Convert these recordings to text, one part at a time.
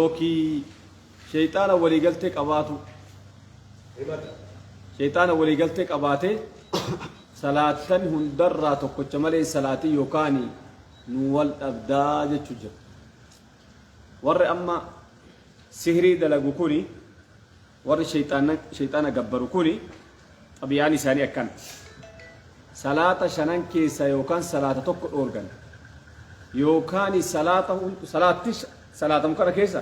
Yookii sheyxaana walii galtee qabaatu. Sheyxaana walii galtee qabaatee salaattan hundarraa tokkocha malee hin salaatin yookaan nu wal dhabdaa jechuu jira. Warri amma sihrii dalagu kuni warri sheyxaana gabbaru kuni xabi'aan isaanii akkana. Salaata shanan keessaa yookaan salaata tokko dhoorgan yookaan salaata salaatti salaatamu kana keessa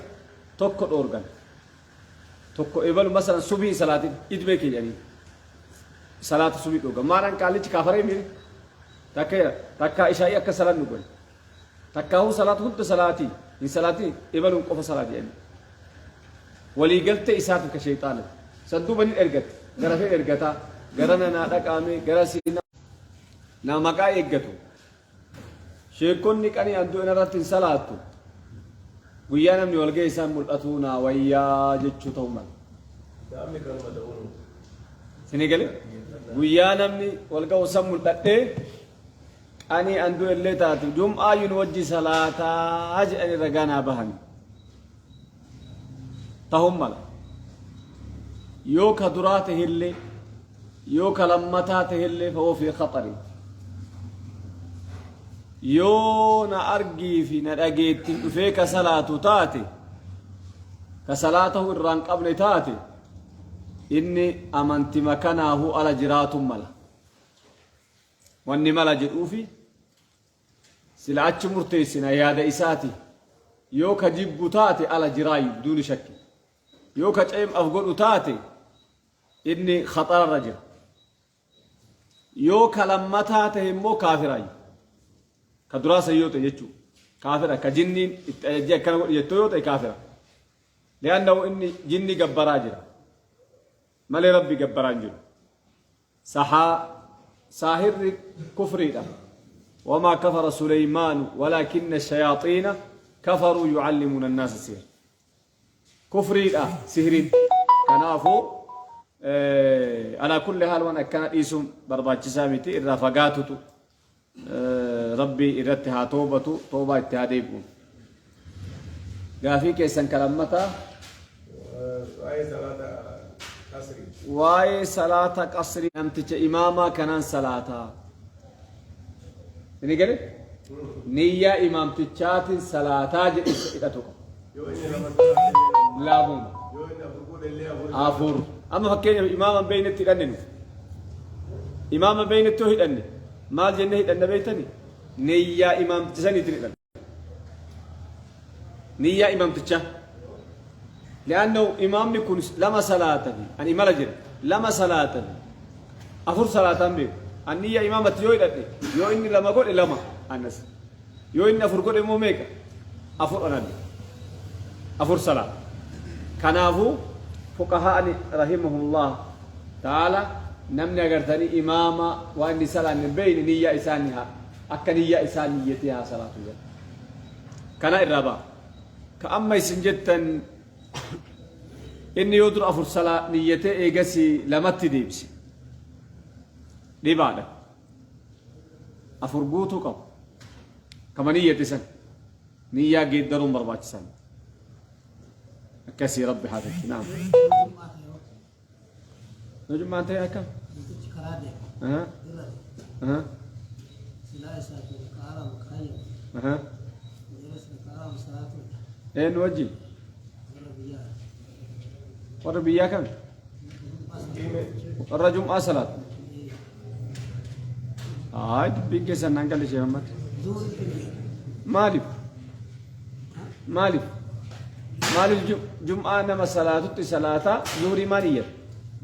tokko dhoorgan. Tokko ebalu masalan subii salaatin idmee kee jedhanii salaata subii dhoorgan. Maalaan qaallichi kaafaree miire takka takkaa ishaa'ii akka salaan nu godhe. Takkaahuu salaata hunda salaatii hin salaatin ebaluun qofa salaati jedhanii. Walii galtee isaatiin ka sheyxaanati. San duuba ni ergate. Gara fedhe ergataa. Gara nanaa dhaqaame gara siinaa. Nama maqaa eeggatu. Sheekonni qanii an du'e narratti hin salaattu. Guyyaa namni wal ga'e isaan mul'atuu naa wayyaa jechuu ta'uu mala. Daa'imni kanuma ta'uun. Isinii galee? Guyyaa namni wal ga'u san mul'adhee Qanii an du'e illee taatu jum'aayyu nu wajji salaataa jedhanii ragaa naa bahani. Tahun mala. Yoo ka duraa tahellee yoo ka lammataa tahellee fa'oo fi khaxari. Yoo na argii fi na dhageettiin dhufee ka salaatu taate ka salaatahu irraa hin qabne taate inni amantima kanaahu ala jiraatu mala. Wanni mala jedhuufi sila achi murteessina yaada isaati yoo ka jibbu taate ala jiraayyu biduuni shakki yoo ka ceem'af godhu taate inni khaxararra jira yoo ka lammataa tahe immoo kaafiraayyu ka duraa san yoo ta'e jechuu kaafira ka jinniin itti ajajjee akkana godhi jettoo yoo ta'e kaafira li'annahu inni jinni gabbaraa jira malee rabbi gabbaraa hin jiru Sahaa saahirri kufriidha. Wamaa kafara Suleymaanu walaakinna shayaaxiina kafaruu yucallimuuna annaasa sihir. Kufriidha sihriin. Kanaafuu alaa kulli haal waan akkana dhiisuun barbaachisaa miti irraa fagaatutu Rabbi irratti haa toobatu toobaa itti haa deebi'u. Gaafii keessan ka lammataa. Waa'ee salaata qasrii. Waa'ee salaata qasrii namticha imaamaa kanaan salaataa. Ini gale? Niyyaa imaamtichaatiin salaataa jedhe hidhatu qaba. Yoo inni lama salaate illee lama. Lamuma. Yoo inni afur godhe illee afur. Afur. Amma fakkeenyaaf imaama hin beeknetti hidhanne nuti. Imaama beeknetti yoo hidhanne maal jennee hidhanna beektani? Niyyaa imaamticha saniitiin hidhanna. Niyyaa imaamtichaa. Li'aannahu imaamni kun lama salaatani ani imala jira lama salaatani afur salaataan beeku. An niyyaa imaamatti yoo hidhadhe yoo inni lama godhe lama anas. Yoo inni afur godhe immoo meeqa? Afur analle. Afur salaata. Kanaafuu fuqahaani rahimahullah ta'ala namni agartanii imaama waan inni salaanne hin beeyne niyyaa isaa ni haa akka niyyaa isaa niyyatee haa salaatu jedha. Kana irraa ba'a. Ka amma isin jettan inni yoo dura afur salaa niyyatee eegasii lamatti deebise. Dhibaadha. Afur guutuu qabu. Kama niyyate san. Niyyaa geeddaruun barbaachisaa miti. Akkasii Rabbi haa tolchu. Naam. Yoo jum'aan ta'e akkam? Namtichi karaa deema. Aha. Irra Aha. silaa isaatiin qaaramu kaayyame. Aha. Yeroo sana qaaramu salaatu Eenyu wajjin? warra biyyaa. Warra biyyaa kami? Warra jum'aa salaatu. Ay dubbiin keessan nan galle Sheekh Ahmad. Maaliif? Maaliif? Maaliif jum'aa nama salaatutti salaataa zuhurii maal iyyata?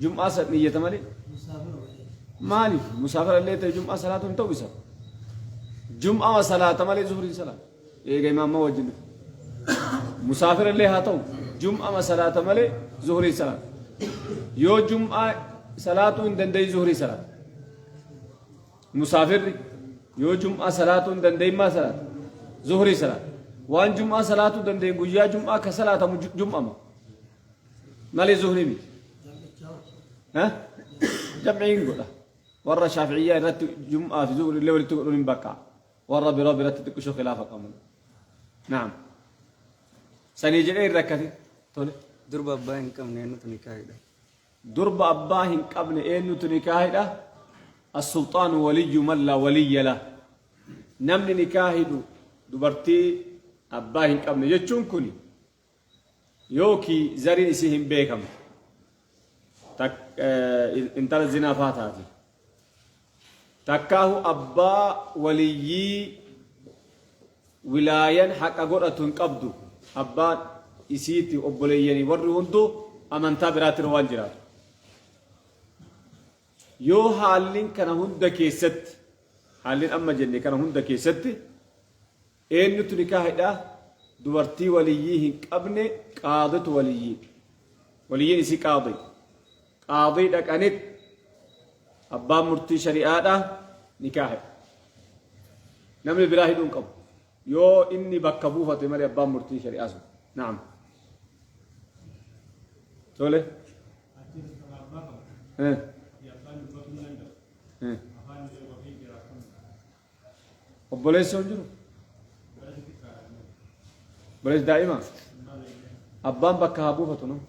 Jum'aa san iyyata malee. Maaliif? Musaafira illee ta'e jum'aa salaatu hin ta'u isa. Jum'aa salaata malee zuhurii hin salaatu. Eega imaamma wajjin dhufe. Musaafira illee haa ta'u jum'ama salaata malee zuhurii salaata. Yoo jum'aa salaatuu hin danda'in zuhurii salaata. Musaafirri yoo jum'aa salaatuu hin danda'in maa salaata? Zuhurii salaata. Waan jum'aa salaatuu danda'in guyyaa jum'aa ka salaatamu jum'ama. Malee zuhurii miti. Jamciin godha. Warra shaafi'iyyaa irratti jum'aa fi zuhurii illee walitti godhuun hin bakka. Warra biroo biratti xiqqishoo khilaafa qabu. Naam. Sanii jedhee hin rakkatin. Tole. Durba abbaa hin qabne eenyutu nikaa hidha? Durba abbaa hin qabne eenyutu nikaa hidha? As-sulxaanu waliyyu man laa waliyya lah. Namni nikaa hidhu dubartii abbaa hin qabne jechuun kuni yookii zariin isii hin beekamtu. Tak, intala zinaa faa taati. Takkaahu abbaa waliyyii wilaayan haqa godhatu hin qabdu. Abbaan isiiti obboleeyyanii warri hunduu amantaa biraatirra waan jiraatu. Yoo haallin kana hunda keessatti, haallin amma jenne kana hunda keessatti eenyutu nikaa hidha? Dubartii waliyyii hin qabne qaaditu waliyyii. Waliyyiin isii qaadi. Qaadii dhaqanit abbaan murtii shari'aadha nikaa hidha. Namni biraa hidhuu hin qabu. Yoo inni bakka buufate malee abbaan murtii shari'aa sun. Naam. Tole. Eh. Eh. Obboleessi hin jiru? Obboleessi daa'ima? Abbaan bakka haa buufatu nama.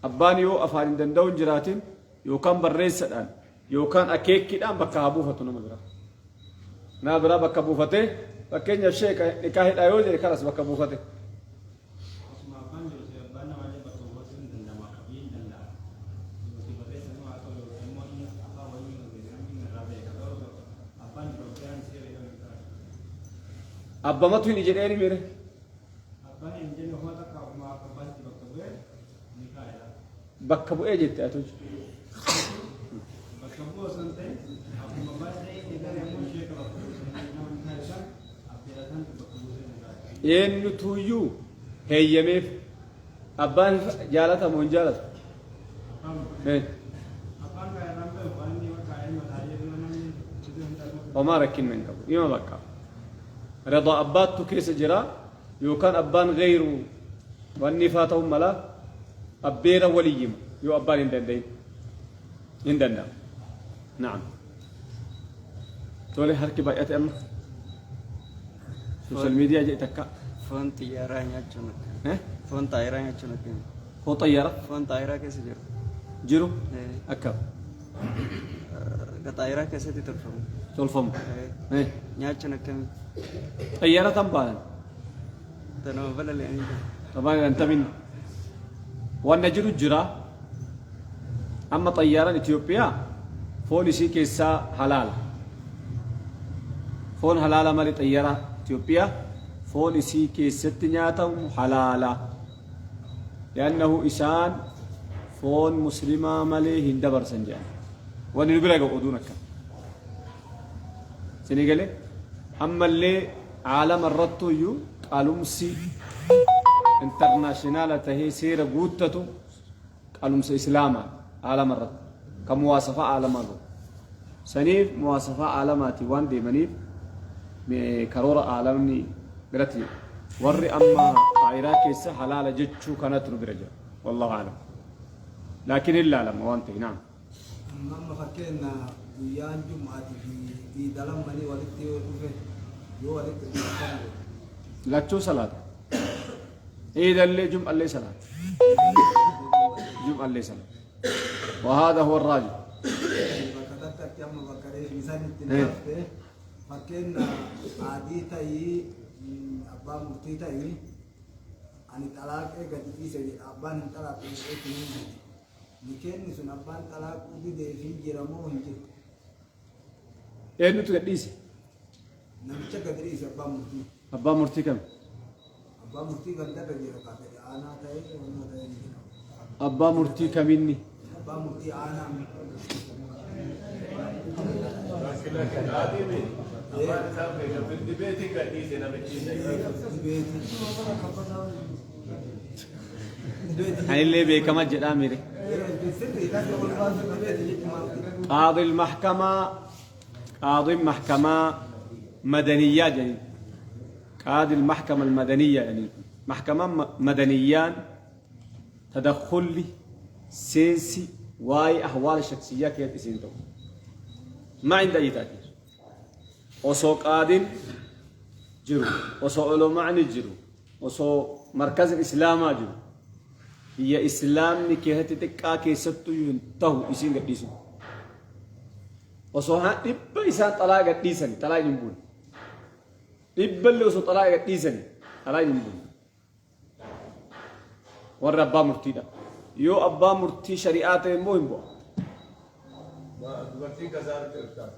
Abbaan yoo afaan hin danda'u hin jiraatin yookaan barreessadhaan yookaan akeekkiidhaan bakka haa buufatu nama biraa. Nama biraa bakka buufatee fakkeenyaaf sheeka nikaa hidhaa yoo jedhe kanas bakka buufate. Osuma abbaan jiru si abbaan namaallee bakka buufachuu hin danda'ama qabiyyee hin danda'a. Yookiin barreessa nama haa ta'u yookiin immoo inni afaan wayii hin beeku namni irraa beeka garuu osoo abbaan jiru abbaan seera yoo hin taane. Abbamatu hin jedhee ni mire. Abbaan hin jenne ofuma takka ofuma akka abbaatti bakka bu'ee ni kaa'edha. Bakka bu'ee jette atu. Bakka bu'ee osoo hin ta'in akkuma abbaan ta'e egaa immoo sheeka bakka buusanii nama hin taasisan affeeratan bakka buusee ni kaa'e. Eenyutuyyuu heeyyameef abbaan jaalata moo hin jaalatu? Eh, Homaa rakkinna hin qabu. Dhima bakka. Ridaa abbaattu keessa jira yookaan abbaan gayru wanni faa ta'uu mala abbeera waliyyima yoo abbaan hin danda'in. Hin danda'amu. Na'am. Tole harki baay'ate amma. Social media jedhe takka. Foon xiyyaaraa nyaachuun akka. Eh? Foon xaayiraa nyaachuun akka. Foon xayyaara Foon xaayiraa keessa jiru. jiru Eh. akka Ka xaayiraa keessatti tolfamu. tolfamu. Eh. Eh. Nyaachuun akkamii? Xayyaara tan baanan. Tanuma balali'anii jiru. Tabaan hin tamin. Wanna jiru jira. Amma xayyaaraan Itoophiyaa foon isii keessaa halaala. Foon halaala malee xayyaara Itoophiyaa foon isii keessatti nyaatamu halaala. Li'annahu isaan foon muslimaa malee hin dabarsan jedhan. Wanni nu bira ga'u oduun akka. Isinii galee? Ammallee aalama irrattuu iyyuu qalumsi intarnaashinaala tahee seera guuttatu qalumsa islaamaa aalama irratti kan muwaasafaa aalamaa gahu. Saniif muwaasafaa aalamaatiin waan deemaniif karoora aalamni biratti warri amma xaa'iraa keessa halaala jechuu kanatu nu bira jira. Wallahu aalam. Laakiin hin laalama waan ta'e naam. Amma fakkeenna guyyaan jum'aatii fi iida lammanii walitti yoo dhufe yoo walitti dhufe akkam godhu? Lachuu salaata. Iidallee jum'allee salaata. Jum'allee salaata. وهذا هو الراجح. Bakka takkatti amma bakka reefi sanitti na hafte fakkeenna adii ta'ii abbaa murtii ta'ii ani xalaaqee gadi dhiise jedha abbaan hin xalaaqu jedheetti hin dide. Nikeenni sun abbaan xalaaquu dideefii jira moo hin jiru? Eenyutu gad dhiise? Namicha gad dhiise abbaan murtii. Abbaan murtii kami? Abbaan murtii gandarra jira kaa gadi aanaa ta'ee wannoo ta'ee ni jira. Abbaa murtii kaminni? Abbaa murtii aanaa. Lakki lakki qaadii mi? Abbaan isaa beeka firdi beetii gadhiise namichi. Dibeetii. Anillee beekama jedhaa mire. قاضي المحكمة قاضي المحكمة مدنية يعني قاضي المحكمة المدنية يعني محكمة مدنيان تدخل سيسي واي أحوال الشخصية كيف إسين ما عند أي تأثير osoo qaadin jiru osoo ulamaani jiru. Osoo markazni islaamaa jiru biyya islaamni keessatti xiqqaa keessattuu hin tahu isiin gadhiisu. Osoo dhibba isaan xalaa gadhiisani xalaa hin buune. Dhibballee osoo xalaa gadhiisani xalaa hin buune. Warri abbaa murtiidha. Yoo abbaa murtii shari'aa ta'e immoo hin bu'a. Dubartiin kasaarte ustaaz.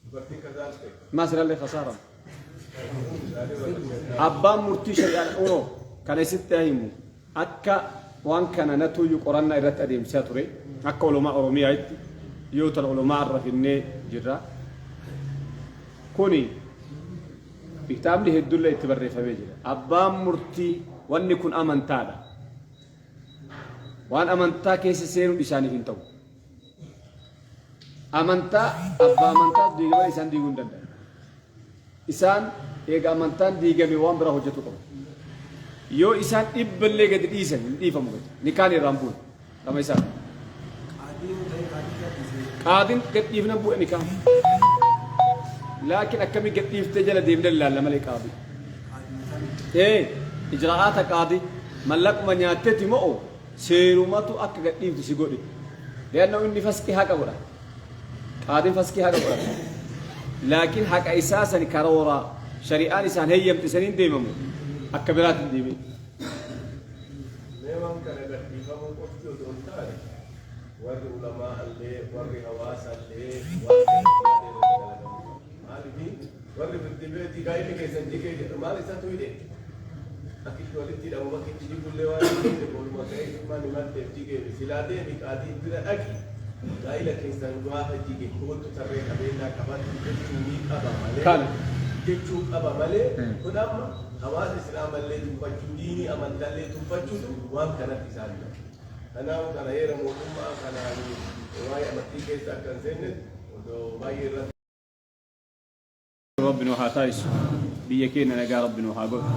Dubartiin kasaarte. Maa sirallee kasaarama. Abbaan murtii shari'aa unoo kana isitti himu akka waan kana natuyyuu qorannaa irratti adeemsisaa ture akka ulamaa Oromiyaatti yoo tan ulamaa irra finnee jirra. Kuni kitaabni hedduullee itti barreeffamee jira. Abbaan murtii wanni kun amantaadha. Waan amantaa keessa seenuun isaaniif hin ta'u. Amantaa abbaa amantaa diigama isaan diiguu hin danda'an. Isaan eega amantaan diigame waan biraa hojjetuu qabu. Yoo isaan dhibballee gadi dhiisan hin dhiifamu gadi. Nikaan irraan bu'u. Lama isaan. Qaadii yoo ta'e qaadii gadhiisee. Qaadiin gad dhiifna bu'e nikaan. Laakiin akkamii gad dhiiftee jala deemnee ilaalla malee qaadii. Qaadii sana. Ee ijra'aata qaadii mallaquma nyaatteeti mo'o seerumatu akka gad dhiiftu si godhe. Li'annahu inni faskii haqa godha. Qaadiin faskii haqa godha. Laakiin haqa isaa sani karoora shari'aan isaan heeyyamte saniin deemamu akka biraatiin deemee. Mee waan kana gadhiifamuu qofti otoo hin taane warri ulamaa illee warri hawaasa illee waan kana yaadee irratti dalagamuu qaba. Maaliif warri firdi beetii gaa'illi keessan jigee jedhu maal isatu hidhe? Akki itti walitti hidhamu bakki itti jigullee waan hin beekne booruma ka'ee ilmaan himatteef jigeef silaa deemi qaadii bira dhaqi gaa'ila keessan gaafa jige koottu tarree qabeenyaa qabadhu jechuunii qaba malee Kana. jechuu qaba malee kun amma hawaasa islaamallee tuffachuu diinii amantaallee tuffachuutu waan kanatti isaan gahe. Kanaaf kana heera mootummaa kanaan waa'ee amantii keessa akka hin seenne odoo baay'ee irratti Rabbi nu haa taasisu. Biyya keenya nagaa Rabbi nu haa godhu.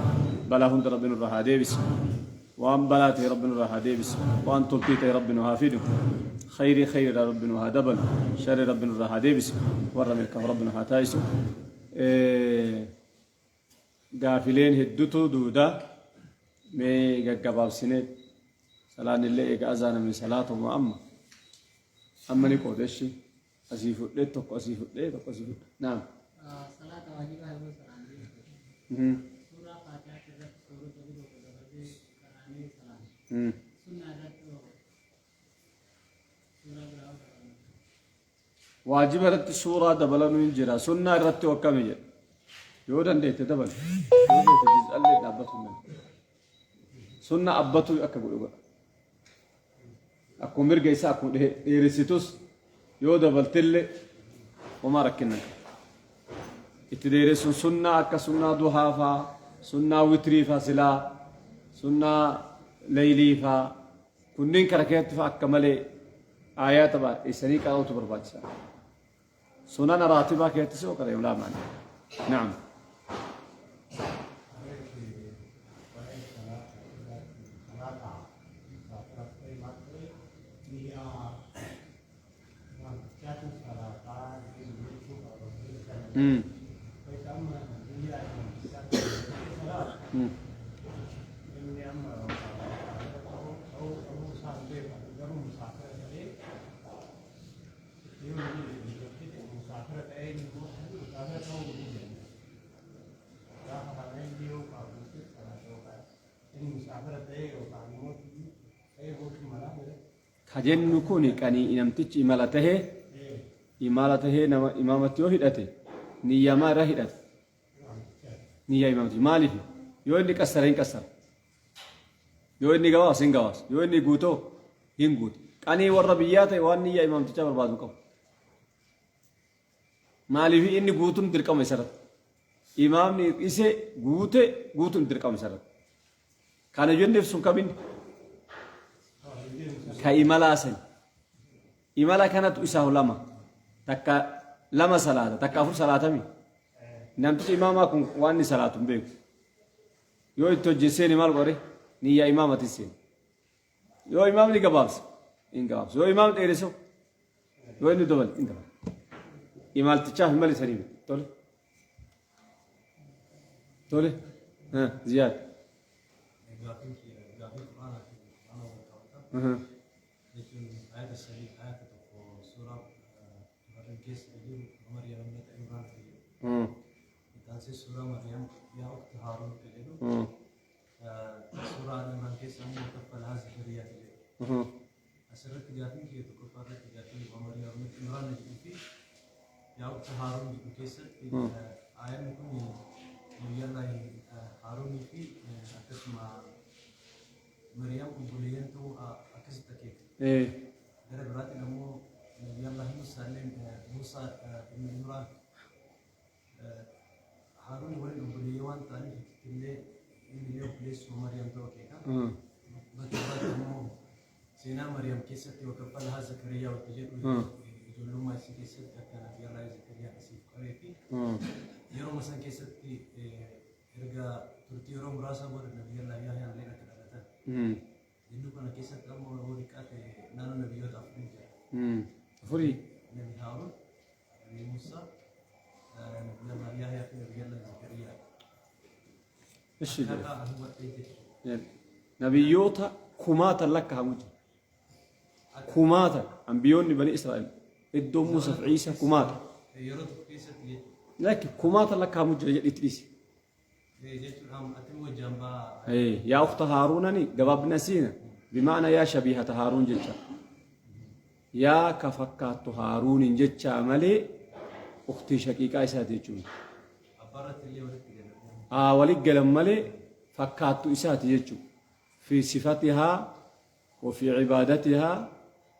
Balaa hunda Rabbi nurraa haa deebisu. Waan balaa ta'e Rabbi nurraa haa deebisu. Waan toltii ta'e Rabbi nu haa fidu. Khayrii khayriidha Rabbi nu haa dabalu. Sharri Rabbi nurraa haa deebisu. Warra milkaa'u Rabbi nu haa taasisu. Gaafileen hedduutu duuda mee gaggabaabsinee salaanni illee eega azaaname salaatuma amma amma ni qoodeshi asii fudhee tokko asii fudhee tokko asii fudhee naam. Salaata waajibaa yeroo salaannu suuraa Faatihaa irratti suurota biroo dabalee qaraanee salaanna. Sunnaa irratti hoo suuraa biraa hoo dabalanna. Waajiba irratti suuraa dabalanuu hin jira. Sunnaa irratti hoo akkami jedha. Yoo dandeette dabali. Yoo feete jiz'allee dhaabbatu hin danda'u. Sunnaa abbatu akka godhu godha. Akkuma mirga isaa akkuma dheeressitus yoo dabaltellee homaa rakkinna hin qabu. Itti dheeressuun sunnaa akka sunnaa duhaa faa, sunnaa witrii faa silaa, sunnaa leeylii faa kunneen kana keessatti faa akka malee aayaata baay'isanii qara'uutu barbaachisa. Sunana raatibaa keessattis yoo qara'e laa maali. Naam. Ka jennu kun qanii namtichi imala tahee imala tahee nama imaamatti yoo hidhate niyyamaa irra hidhata. Niyyaa imaamatti maaliif yoo inni qassara hin qassara yoo inni gabaabsa hin gabaabsa yoo inni guutoo hin guutu. Qanii warra biyyaa ta'e waan niyyaa imaamtichaa barbaadu hin qabu. Maaliif inni guutuun dirqama isarratti. Imaamni hir'ise guute guutuun dirqama isarratti. Kana jenneef sun kamin? Ka imalaa sani. Imala kanatu isaaf lama. Takka lama salaata, takka afur salaatami. Namtichi imaamaa kun waan inni salaatu hin beeku. Yoo itti hojii seeni maal godhe? Niyyaa imaamatiin seeni. Yoo imaamni gabaabse hin gabaabse. Yoo imaamni dheeresse yoo inni dabale hin dabale. Imaltichaaf hin malisanii miti. Tole. Tole. Ziyaad. Gaafiin kiyya gaafii Qur'aanaa fi Qur'aana wal qabata. Jechuun ayata sadii ayata tokko suuraa Maryam keessa jiru Maryam ibnata Imraan kan jedhu. Itti aansee suuraa Maryam yaa ukhta Haaruun kan jedhu. Suuraa Al Imraan keessa ammoo kaffalahaa Zakariyaa kan jedhu. Asirratti gaafiin kiyya tokkoffaa irratti gaafii Maryam ibnata Imraan jedhuu fi yaa ukhta Haaruun jedhu keessatti ayanni kun Nabiyyallaahi Haaruunii fi akkasuma Maryam obboleeyyan ta'uu akkasitti akeeka. Gara biraatiin ammoo Nabiyyallaahi Muusaa illee Muusaa ibn Imraan Haaruun waliin obboleeyyan waan ta'aniif illee inni illee obboleessuma Maryam ta'uu akeeka. Bakka biraatti ammoo seenaa Maryam keessatti wakaffalahaa Zakariyaa wanta jedhu ijoollummaa isii keessatti akka Nabiyyallaahi Zakariyaan isiif qabee fi yeroo san keessatti erga turtii yeroo muraasaa booda Nabiyyallaahi Yahyaan illee akka dhalatan. Jidduu kana keessatti ammoo yeroo xiqqaa ta'e naannoo nabiyyoota afurii jira. Afurii. Nabi Haaruun, Nabi Muusaa, Nabiyyallaahi Yahyaa fi Nabiyyallaahi Zakariyaa. Ishi jedhe. Akkaataa ani hubadhee jechuudha. Nabiyyoota kumaatan lakkaa'amu jira. Kumaata ambiyoonni bani Israa'el iddoo Muusaa fi Iisaa kumaata. Yeroo tokko keessatti jechuudha. Lakki kumaata lakkaa'amu jira jedhi itti dhiisi. Jechuudha ati immoo jambaa. Yaa ukhta Haaruunani gabaabina siina bimaana yaa shabiihata Haaruun jecha. Yaa ka fakkaattu Haaruunin jecha malee ukhtii shaqiiqaa isaati jechuun. Abbaarratti illee walitti galan. Aa walitti galan malee fakkaattu isaati jechuudha. Fi sifatihaa wa fi cibaadatihaa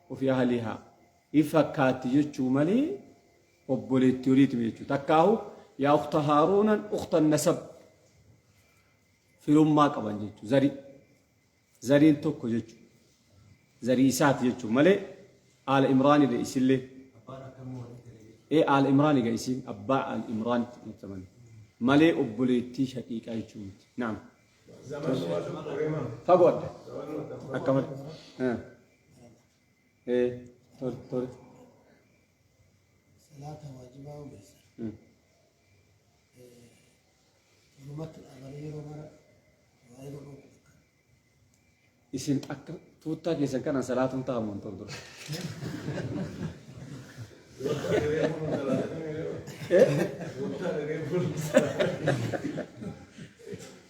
wa fi ahlihaa. In fakkaatti jechuu malee obboleettii waliiti jechuudha. Takkaahu yaa ukhta Haaruunan ukhta nasab firummaa qaban jechuudha. Zarii zariin tokko jechuudha. Zarii isaati jechuudha malee aala Imraanidha isillee. Abbaan akkamii walitti gale jechuudha. Ee aala Imraani ga isiin abbaa aala Imraanitti jedhaman malee obboleettii shaqiiqaa jechuu miti. Naam. Fagoo adda. Akka malee. Ee tole tole. Salaata waajibaa ogeessa. Walumatti dhaabanii yeroo mara waa'ee godhuu akka. Isin akka tuuttaa keessan kana salaatuun ta'amu hin tolu dura.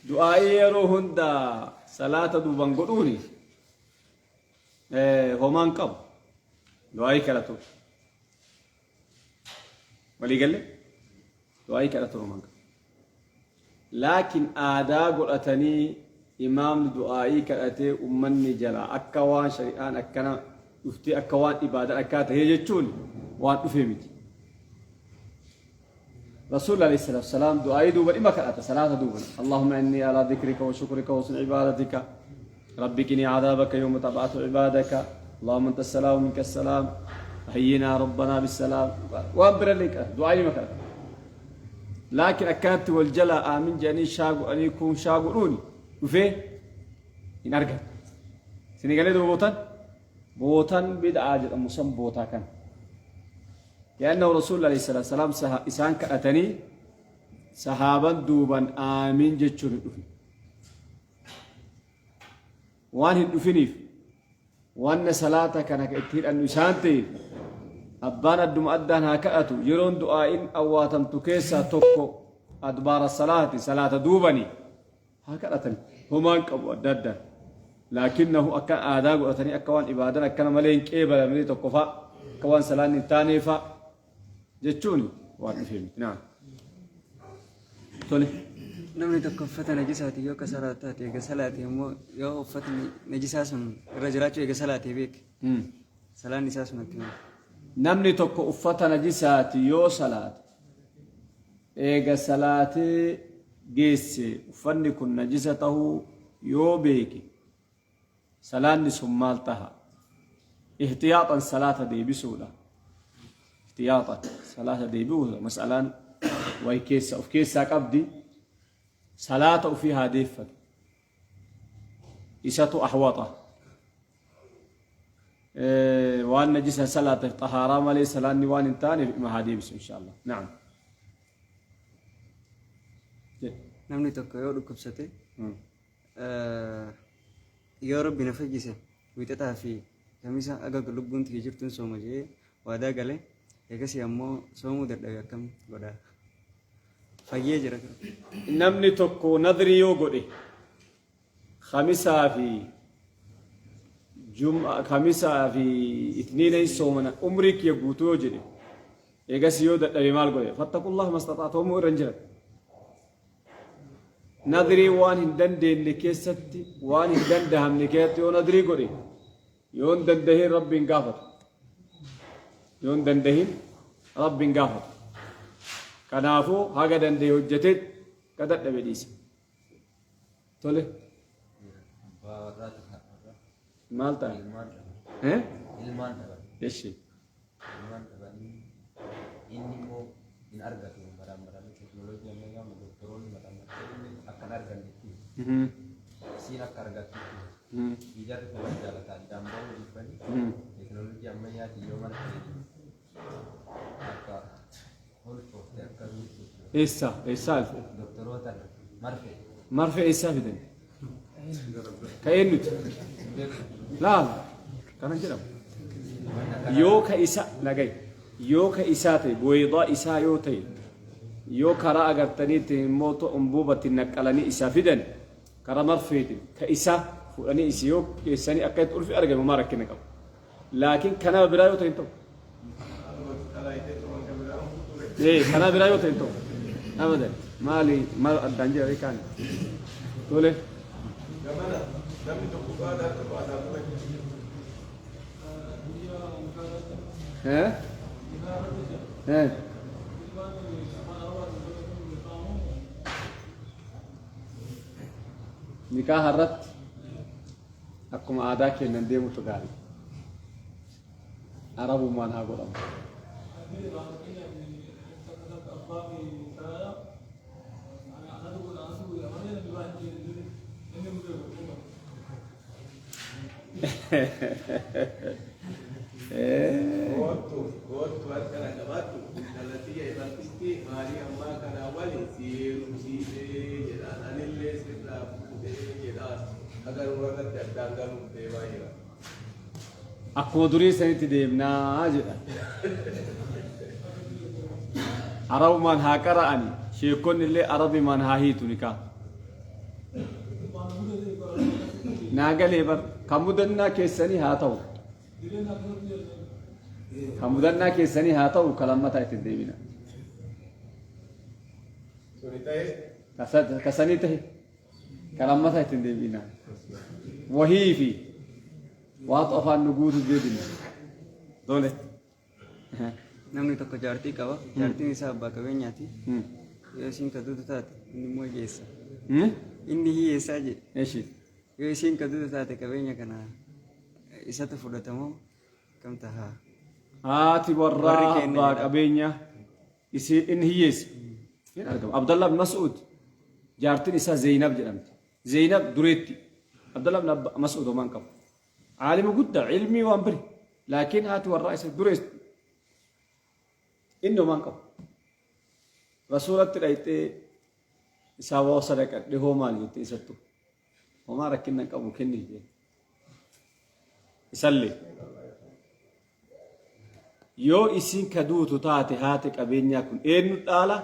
Du'aa'ii yeroo hunda salaata duuban godhuuni homaan qabu. Du'aa'ii kadhatu. Walii galle? Du'aa'ii kadhatu homaan qabu. Laakiin aadaa godhatanii imaamni du'aa'ii kadhatee ummanni jalaa akka waan shari'aan akkana dhuftee akka waan ibaadaan akkaa tahee jechuun waan dhufee miti. Rasuulli alayhi salaatu wasalaam du'aa'ii duuba dhima kadhata salaata duuban. Allahumma inni alaa dhikrika wa shukrika wa husni ibaadatika. Rabbi qini cadaabaka yawma tab'atu cibaadaka. Allahumma anta salaam minka salaam. Hayyinaa rabbanaa bisalaam. Waan birallee kadhata du'aa'ii dhima kadhata. Laakiin akkanatti wal jalaa aamin jedhanii shaa godhanii kuun shaa godhuuni dhufee hin argan. Isinii galee duuba bootan? Bootan bid'aa jedhamu san bootaa kana. Li'annahu Rasuulli alayhi salaatu salaam isaan kadhatanii sahaaban duuban aamiin jechuun hin dhufne. Waan hin dhufiniif Wanna salaata kana ka itti hidhannu isaan ta'eef abbaan adduma addaan haa kadhatu yeroon du'aa'iin awwaatamtu keessaa tokko adbaara salaati salaata duubani haa kadhatan homaan qabu adda addaan laakinnahu akka aadaa godhatanii akka waan ibaadan akkana malee hin qeebalamne tokko fa'a akka waan salaanni hin taanee fa'a jechuun waan dhufee miti naam tole. Namni tokko uffata najisaati yoo akka salaatu taate eega salaate immoo yoo uffatni najisaa sun irra jiraachuu eega salaatee beeke salaan isaa sun akkamiin? Namni tokko uffata najisaati yoo salaate eega salaatee geesse uffanni kun najisa tahuu yoo beeke Salaanni sun maal taha? Ihtiyaaxan salaata deebisuudha. Ihtiyaaxan salaata deebi'uudha. Mas'alaan wayi keessa of keessaa qabdi. Salaata ofii haa deeffatu. Isatu ahwaxa. Waan najisa salaateef xahaaraa malee salaanni waan hin taaneef ima haa deebisu insha Allah. Naam. Jedhe. Namni tokko yoo dhukkubsate yoo Rabbi na fayyise wiixataa fi kamisa aga lubbuun tiyya jirtuun sooma jedhee waadaa gale eegasii ammoo soomuu dadhabe akkam godha? Fayyee jira garuu. Namni tokko nadrii yoo godhe Khamisaa fi Jum'a Khamisaa fi Itniina hin soomana umrii kiyya guutuu yoo jedhe eegasii yoo dadhabe maal godhe? Fattaqullaha mastaxaatoomuu irra hin jiran. Nadrii waan hin dandeenye keessatti waan hin dandahamne keessatti yoo nadrii godhe yoo hin dandahin Rabbi hin gaafatu. Yoo hin dandahin Rabbi hin gaafatu. Kanaafuu haga danda'e hojjetee ka dadhabe dhiisa. Tole. Abbaa warraati haadha warraa. Maal ta'a? Ilmaan dhaban. Eh? Ilmaan dhaban. Eshi. Ilmaan dhabanii inni immoo hin argatu maraammaramee teekinooloojii ammayyaa amma doktoroonni maraammartee inni akka hin argannetti isiin akka argattutti jarri kun wal jaalata addaan bahuu jibbanii teekinooloojii ammayyaatiin yoo martee akka ulfoofte akka Eessa? Eessaa alfe? doktoroota marfee. Marfee eessaa fidan? Ka eenyuti? Laal kana jedhamu. Yoo ka isa nagay yoo ka isaa ta'e buweedaa isaa yoo ta'e yoo karaa agartaniitti immoo umbuubatti naqqalanii isaa fidan karaa marfeetiin ka isaa fuudhanii isi yoo geessanii akka itti ulfi argame homaa rakkina qabu. Laakiin kanama biraa yoo ta'e hin ta'u. Ee kanaa biraa yoo ta'e hin ta'u. Abadan maali maal addaan jira beekaan. Tole. Gamana namni tokko qaadaa tokko asaa ture. Eh? Eh? Nikaa irratti Akkuma aadaa keenyan deemutu gaarii. Arabumaan haa godhamu. Koottu koottu harka na qabadhu intala tiyya imaltisti maarii ammaa kanaa waliin si heerumsiisee jedhaan anillee sirraa fuudhee jedhaan haga nurratti addaan galuuf deemaa jira. Akkuma durii sanitti deemnaa jedha. Arabumaan haa qara'ani sheekonni illee arabimaan haa hiitu nikaa. Naa galee bar kan mudannaa keessanii haa ta'u. Kan mudannaa keessanii haa ta'u kan lammataa ittiin deebina. Suni ta'e Kasanii ta'e kan lammataa ittiin deebina. Wahii fi waatu afaan nu guutu deebina. Tole. Namni tokko jaartii qaba. Jaartiin isaa abbaa qabeenyaati. Yoo isiin ka duutu taate inni immoo hiyyeessa. Inni hiyyeessaa jedhe. Eshi. Yoo isiin ka duutu taate qabeenya kana isatu fudhatamoo kam tahaa? Haati Warri warraa keenya abbaa jedha. qabeenya isii inni hiyyeessa. Hin argamu. Abdallah bin Mas'ud jaartiin isaa Zeynab jedhamti. Zeynab dureetti. Abdallah bin Mas'ud homaa hin qabu. Aalima guddaa ilmii waan bari. Laakiin haati warraa isa dureessi. Inni homaa hin qabu. Rasuulatti dhayxee isaa waa sadaqadhe hoo maal jette isattu. Homaa rakkinna hin qabu kenni jette. Isallee. Yoo isiin ka duutu taate haati qabeenyaa kun eenyu dhaala?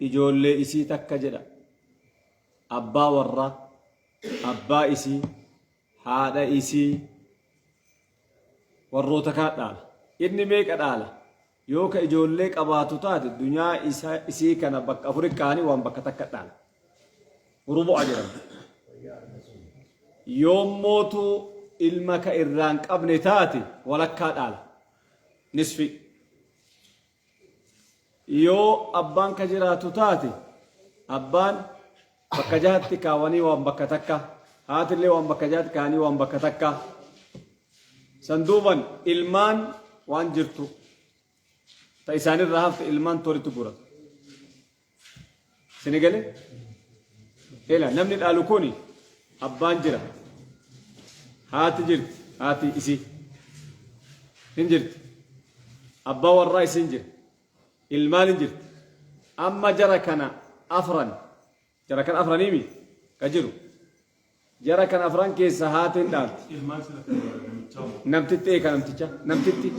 Ijoollee isii takka jedha. Abbaa warraa, abbaa isii, haadha isii, warroota kana dhaala. Inni meeqa dhaala? Yoo ka ijoollee qabaatu taate dunyaa isa isii kana bakka afuri kaanii waan bakka takka dhaala. Rubu'a jedhama. Yoommootu ilma ka irraa hin qabne taate walakkaa dhaala. Nisfi. Yoo abbaan ka jiraatu taate abbaan bakka jahatti kaawanii waan bakka takka haatillee waan bakka jahatti kaa'anii waan bakka takka san duuban ilmaan waan jirtu ta isaanirraa hafte ilmaan walitti guuratu. Sini gale? Ela namni dhaalu kuni abbaan jira. Haati jirti. Haati isii. Hin jirti. Abbaa warraa isiin jira. Ilmaan hin jirti. Amma jara kana afran. Jara kan afraniimi ka jiru. Jara kan afran keessa haatiin dhaalti. Ilmaan sila namichaa moo? Namtitti ee ka namticha namtitti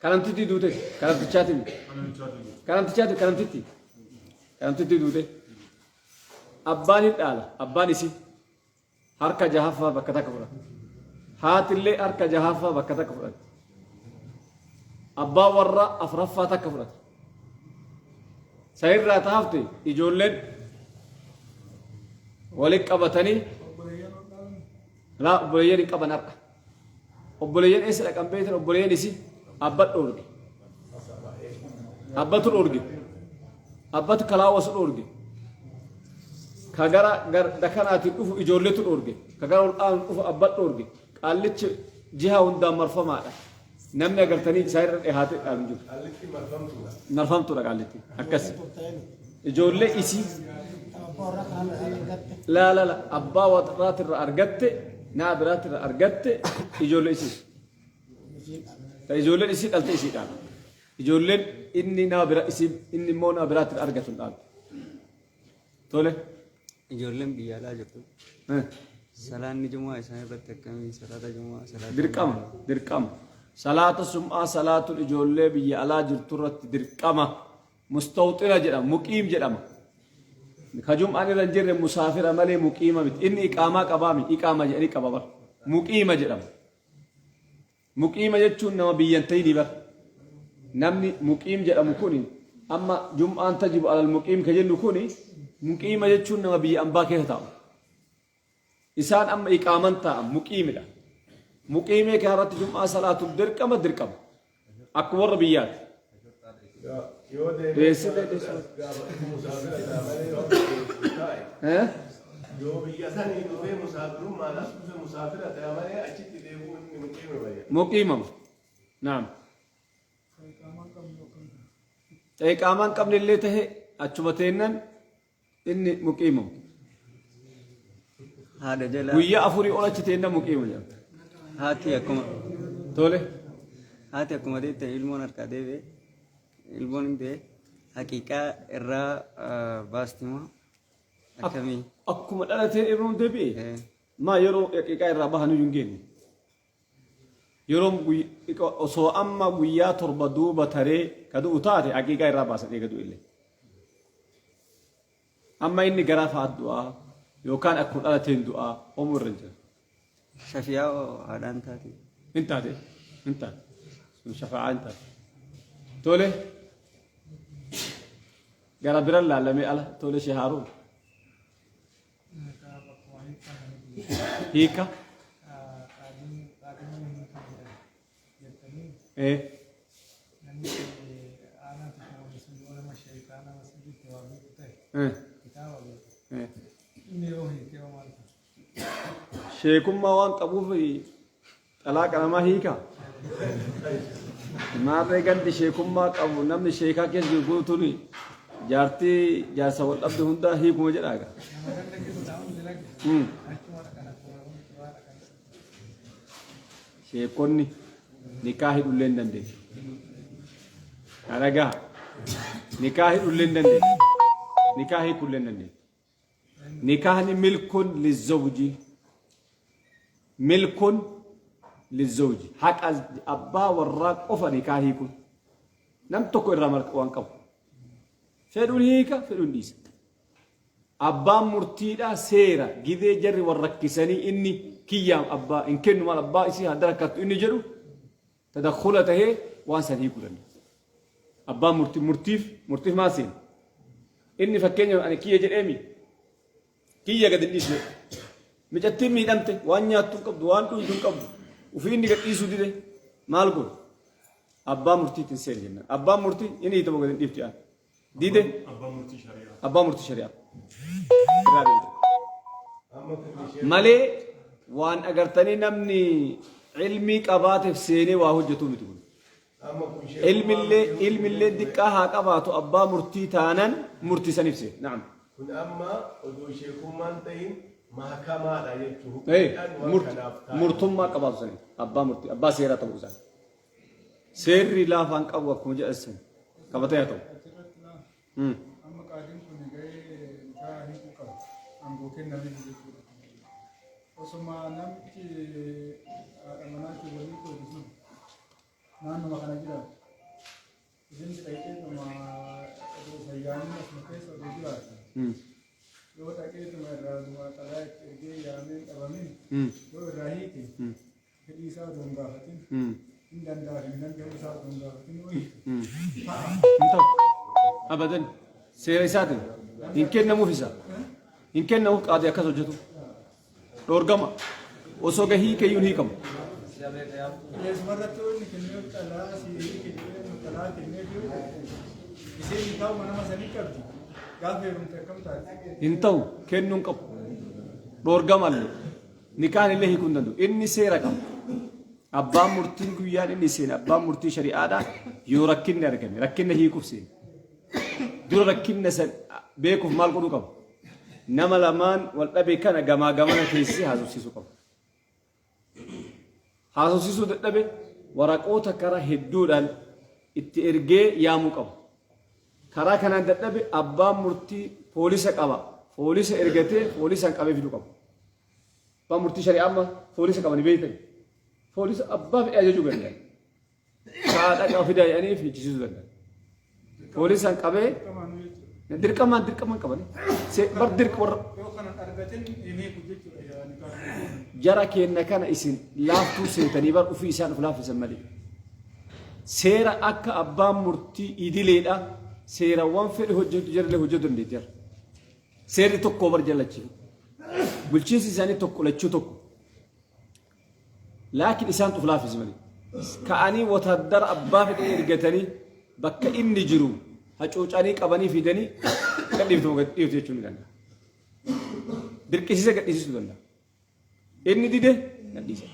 ka namtitti duute ka namtichaati miti. Kan namichaatu jiru. Ka namtichaati ka namtitti ka namtitti duute. Abbaan hin dhaala abbaan isii harka jahaffaa bakka takka fudhata. Haatillee harka jahaffaa bakka takka fudhatti. Abbaan warraa afraffaa takka fudhata. Sanirraa ta hafte ijoolleen walitti qabatanii laa obboleeyyan hin qaban har'a. Obboleeyyan eessa dhaqan beektan obboleeyyan isii abbat dhoorge. Abbatu dhoorge. Abbatu kalaawasu dhoorge. Ka gara dakanaatiin dhufu ijoolletu dhoorge. Ka gara ol aanu dhufu abbat dhoorge. Qaallichi jiha hundaan marfamaadha. Namni agartanii isaa irra dhihaatee dhaalu jiru. Qaallitti marfamtuudha. Marfamtuudha qaallitti. Akkas. Ijoollee isii. Laa laa laa abbaa warraatirra argatte naa biraatirra argatte ijoollee isii. Ta ijoolleen isii dhalte isii dhaala. Ijoolleen inni nama bira isii inni immoo nama biraatirra argatu hin dhaalu. Tole. Ijoolleen biyya alaa jirtu. Salaanni jumu'aa isaan irratti akkamii salaata jumu'aa salaata Dirqama dirqama. Salaata sum'aa salaatuun ijoollee biyya alaa jirtu irratti dirqama. Mustawxina jedhama muqiim jedhama. Ka jum'aan irra hin jirre musaafira malee muqiima miti. Inni iqaamaa qabaami iqaama jedhanii qaba bar. Muqiima jedhama. Muqiima jechuun nama biyya hin ta'inii bar. Namni muqiim jedhamu kuni amma jum'aan tajibu alal muqiim ka jennu kuni muqiima jechuun nama biyya ambaa keessa taa'u. Isaan amma iqaaman taa'an muqiimidha. Muqiimee kana irratti jum'aa salaatuun dirqama dirqama. Akkuma warra biyyaati. Yoo deemee Dheessite dheessite. gaafa dhufu musaafira ta'a malee yoo deebi'u taa'e. Eh? Yoo biyya sanii dhufee musaafirummaan as dhufe musaafira ta'a malee achitti deebi'uun inni muqiima bayya. Muqiimama. Naam. Ta iqaamaa hin qabne illee tahe achuma teennan inni muqiimamu. Haadha jala Guyyaa afurii ol achi teennan muqiima jedhama. haati akkuma Tole. haati akkuma deette ilmoon harkaa deebi'e ilmoon hin dee'e haqiiqaa irraa baasti moo akkamii? Akkuma dhalateen ilmoon deebi'e maa yeroo haqiiqaa irraa bahan iyyuu hin geenye. Yeroo osoo amma guyyaa 7 duuba taree ka du'u taate haqiiqaa irraa baasan eega du'e illee. Amma inni garaa fa'a du'aa yookaan akkuma dhalateen du'aa hoomuu irra hin jiru. Shafiyaa hoo haadhaan taate. Hin taate hin taate sun shafa'aa hin taate. Tole gara biran laallamee ala tole shee haaruun. Hiika. Ee. Ee. Ee. Sheekummaa waan qabuuf Xalaaqa namaa hiika? Maarree gandi sheekummaa qabu namni sheekaa keessa jiru guutuun jaartii jaarsa wal dhabde hundaa hiikuma jedhaa egaa. Sheekonni nikaa hidhullee hin dandeessu. Kana gaha. Nikaa hidhullee hin dandeessu. Nikaa hiikullee hin dandeessu. Nikaahni milkun lizawji milkun lizawji haqa abbaa warraa qofa nikaa hiikun nam tokko irraa marqa waan qabu fedhuun hiika fedhuun dhiisa abbaan murtiidha seera gidee jarri wal rakkisanii inni kiyyaam abbaa hin kennu maal abbaa isii hadda rakkattu inni jedhu tadakhula tahee waan san hiikuu danda'a Abbaan murtii murtiif murtiif maal seena? Inni fakkeenyaaf ani kiyya jedheemi kiyya gad hin dhiisne. Micattiin miidhamte waan nyaattu hin qabdu waan dhuydu hin qabdu ufii inni gad dhiisuu dide maal godhu? Abbaa murtiitti hin seene jennaan. Abbaan murtii inni hiitamu gad hin dhiifti aan. Dide Abbaan murtii shari'aa. abbaa murtii shari'aa. Irraa deebite. Amma kun ishee Malee waan agartanii namni ilmii qabaateef seenee waa hojjetuu miti kun. Ilmillee ilmillee diqqaa haa qabaatu abbaa murtii taanan murtii san ibse. Na'am. Kun amma odoo sheekummaan ta'in mahakamaadha jechuun Ee, hukumiidhaan waan kanaaf taa'e. Murtummaa qabaatu sani abbaa murtii abbaa seeraa ta'uu isaa. Seerri laafaan qabu akkuma jedhan san qabatee haa ta'u. Achirratti laa amma qaadiin kun gahee nikaa hiikuu qaba. Aangoo kennameef jechuudha. Osuma namichi haadha manaatiin walii qoode sun naannuma kana jiraatu. Isin dhaqeetuma odoo isa yaamin asuma keessa odoo jiraatu. Yoo dhaqeetuma irraa dhuma xalaa itti ergee yaamee hin dhabamin yoo irraa hiike fedhii isaa odoo hin gaafatin hin danda'a hin danda'u isaa odoo hin gaafatin yoo hiike ta'a. Hin ta'u. Abadan. Seera isaatiin. Hin kennamuuf isa. Hin kennamuuf qaadii akkas hojjetu. Dhoorgama. Osoo gahii keeyyuun hiikamu. Qilleensuma irratti yoo inni kenneef xalaa si hiike jedhee xalaa kenneef yoo ta'e isheen taa'uma nama sanii qabdi gaafa heerumte akkam taati? Hin ta'u kennuu hin qabu. Dhoorgamallee. Nikaan illee hiikuu hin danda'u. Inni seera qaba. Abbaan murtiin guyyaan inni seene abbaan murtii shari'aadhaa yoo rakkinni argame rakkinna hiikuuf seene. Dura rakkinna san beekuuf maal godhuu qaba? Nama lamaan wal dhabe kana gamaa gamana teessisee haasofsiisuu qaba. Haasofsiisuu dadhabe waraqoota karaa hedduudhaan itti ergee yaamuu qaba. Karaa kanaan dadhabe abbaan murtii poolisa qaba. Poolisa ergatee poolisaan qabee fiduu qaba. Abbaan murtii shari'aa amma poolisa qaba ni beektan. Poolisa abbaa fedhe ajajuu danda'a. Sa'a dhaqaa fidaa jedhanii fichisiisuu danda'a. Poolisaan qabee dirqamaan dirqamaan qabanii. Bar dirqa warra Yoo kanan argatin hin hiiku jechuudha yaa nikaa. Jara keenna kana isin laaftuu seetanii bar ufii isaan uf laaffisan malee. Seera akka abbaan murtii idileedha seerawwan fedhe hojjetu jarrillee hojjetu dandeetti jarri. Seerri tokko bar jallachiifu. Bulchiinsi isaanii tokko lachuu tokko. Laakiin isaan uf laaffise malee. Ka'anii wotaaddara abbaa fedhe ergatanii bakka inni jiru hacuucanii qabanii fidanii gadhiiftu gadhiiftu jechuu ni danda'a. Dirqisiisee gadhiisisuu danda'a. Inni dide gadhiisa.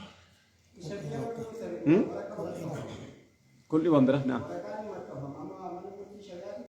Kulli waan bira naa.